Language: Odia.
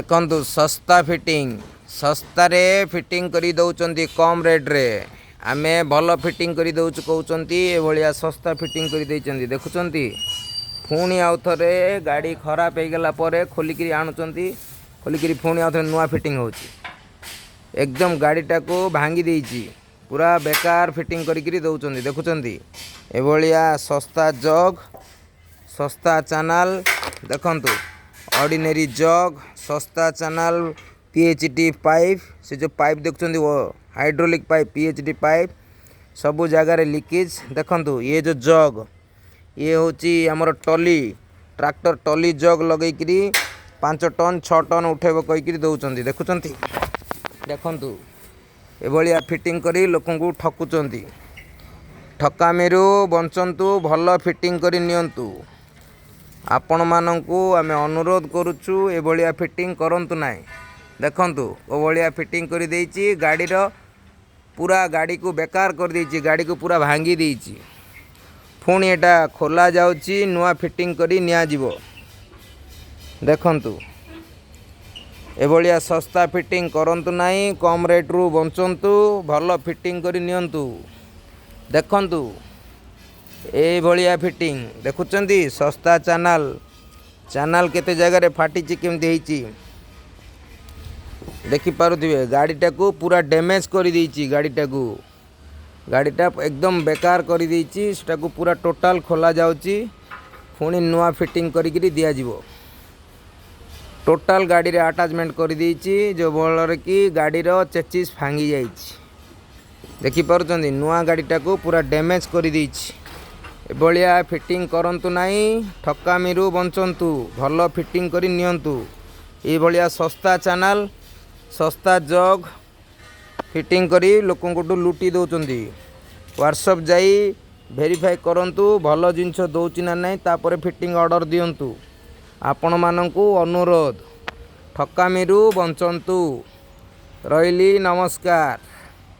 ଦେଖନ୍ତୁ, ଶସ୍ତା ଫିଟିଂ, ଶସ୍ତାରେ ଫିଟିଂ କରି ଦେଉଛନ୍ତି। କମ୍ ରେଟ୍ରେ ଆମେ ଭଲ ଫିଟିଂ କରି ଦେଉଛୁ କହୁଛନ୍ତି। ଏଭଳିଆ ଶସ୍ତା ଫିଟିଂ କରି ଦେଇଛନ୍ତି, ଦେଖୁଛନ୍ତି। ପୁଣି ଆଉ ଥରେ ଗାଡ଼ି ଖରାପ ହେଇଗଲା ପରେ ଖୋଲିକିରି ଆଣୁଛନ୍ତି। ଖୋଲିକିରି ପୁଣି ଆଉ ଥରେ ନୂଆ ଫିଟିଂ ହେଉଛି। ଏକଦମ ଗାଡ଼ିଟାକୁ ଭାଙ୍ଗି ଦେଇଛି। ପୁରା ବେକାର ଫିଟିଂ କରିକିରି ଦେଉଛନ୍ତି, ଦେଖୁଛନ୍ତି। ଏଭଳିଆ ଶସ୍ତା ଜଗ୍, ଶସ୍ତା ଚ୍ୟାନେଲ୍ ଦେଖନ୍ତୁ। ଅର୍ଡ଼ିନେରୀ ଜଗ୍, ଶସ୍ତା ଚ୍ୟାନେଲ୍, ପିଏଚ୍ ଡି ପାଇପ୍। ସେ ଯେଉଁ ପାଇପ୍ ଦେଖୁଛନ୍ତି, hydraulic pipe, pH D pipe ସବୁ ଜାଗାରେ ଲିକେଜ୍। ଦେଖନ୍ତୁ, ଇଏ ଯେଉଁ ଜଗ୍, ଇଏ ହେଉଛି ଆମର ଟଲି, ଟ୍ରାକ୍ଟର ଟଲି ଜଗ୍ ଲଗେଇକିରି 5 ଟନ୍, 6 ଟନ୍ ଉଠେଇବ କହିକିରି ଦେଉଛନ୍ତି, ଦେଖୁଛନ୍ତି। ଦେଖନ୍ତୁ, ଏଭଳିଆ ଫିଟିଂ କରି ଲୋକଙ୍କୁ ଠକୁଛନ୍ତି। ଠକାମିରୁ ବଞ୍ଚନ୍ତୁ, ଭଲ ଫିଟିଂ କରି ନିଅନ୍ତୁ। ଆପଣମାନଙ୍କୁ ଆମେ ଅନୁରୋଧ କରୁଛୁ, ଏଭଳିଆ ଫିଟିଂ କରନ୍ତୁ ନାହିଁ। ଦେଖନ୍ତୁ, କୋଭଳିଆ ଫିଟିଂ କରିଦେଇଛି। ଗାଡ଼ିର ପୁରା ଗାଡ଼ିକୁ ବେକାର କରିଦେଇଛି, ଗାଡ଼ିକୁ ପୁରା ଭାଙ୍ଗି ଦେଇଛି। ପୁଣି ଏଇଟା ଖୋଲା ଯାଉଛି, ନୂଆ ଫିଟିଂ କରି ନିଆଯିବ। ଦେଖନ୍ତୁ, ଏଭଳିଆ ଶସ୍ତା ଫିଟିଂ କରନ୍ତୁ ନାହିଁ। କମ୍ ରେଟ୍ରୁ ବଞ୍ଚନ୍ତୁ, ଭଲ ଫିଟିଂ କରି ନିଅନ୍ତୁ। ଦେଖନ୍ତୁ, ଏଇଭଳିଆ ଫିଟିଂ ଦେଖୁଛନ୍ତି। ଶସ୍ତା ଚ୍ୟାନେଲ୍, ଚ୍ୟାନେଲ୍ କେତେ ଜାଗାରେ ଫାଟିଛି, କେମିତି ହେଇଛି ଦେଖିପାରୁଥିବେ। ଗାଡ଼ିଟାକୁ ପୁରା ଡ୍ୟାମେଜ୍ କରିଦେଇଛି। ଗାଡ଼ିଟାକୁ, ଗାଡ଼ିଟା ଏକଦମ ବେକାର କରିଦେଇଛି। ସେଟାକୁ ପୁରା ଟୋଟାଲ୍ ଖୋଲା ଯାଉଛି, ପୁଣି ନୂଆ ଫିଟିଂ କରିକିରି ଦିଆଯିବ। ଟୋଟାଲ୍ ଗାଡ଼ିରେ ଆଟାଚମେଣ୍ଟ କରିଦେଇଛି, ଯେଉଁଫଳରେ କି ଗାଡ଼ିର ଚେଚିସ୍ ଭାଙ୍ଗି ଯାଇଛି, ଦେଖିପାରୁଛନ୍ତି। ନୂଆ ଗାଡ଼ିଟାକୁ ପୁରା ଡ୍ୟାମେଜ୍ କରିଦେଇଛି। ଏଭଳିଆ ଫିଟିଂ କରନ୍ତୁ ନାହିଁ, ଠକାମିରୁ ବଞ୍ଚନ୍ତୁ, ଭଲ ଫିଟିଂ କରି ନିଅନ୍ତୁ। ଏଇଭଳିଆ ଶସ୍ତା ଚ୍ୟାନେଲ୍, ଶସ୍ତା ଜଗ୍ ଫିଟିଂ କରି ଲୋକଙ୍କଠୁ ଲୁଟି ଦେଉଛନ୍ତି। ୱାର୍କସପ୍ ଯାଇ ଭେରିଫାଏ କରନ୍ତୁ, ଭଲ ଜିନିଷ ଦେଉଛି ନା ନାହିଁ, ତାପରେ ଫିଟିଂ ଅର୍ଡ଼ର ଦିଅନ୍ତୁ। ଆପଣମାନଙ୍କୁ ଅନୁରୋଧ, ଠକାମିରୁ ବଞ୍ଚନ୍ତୁ। ରହିଲି, ନମସ୍କାର।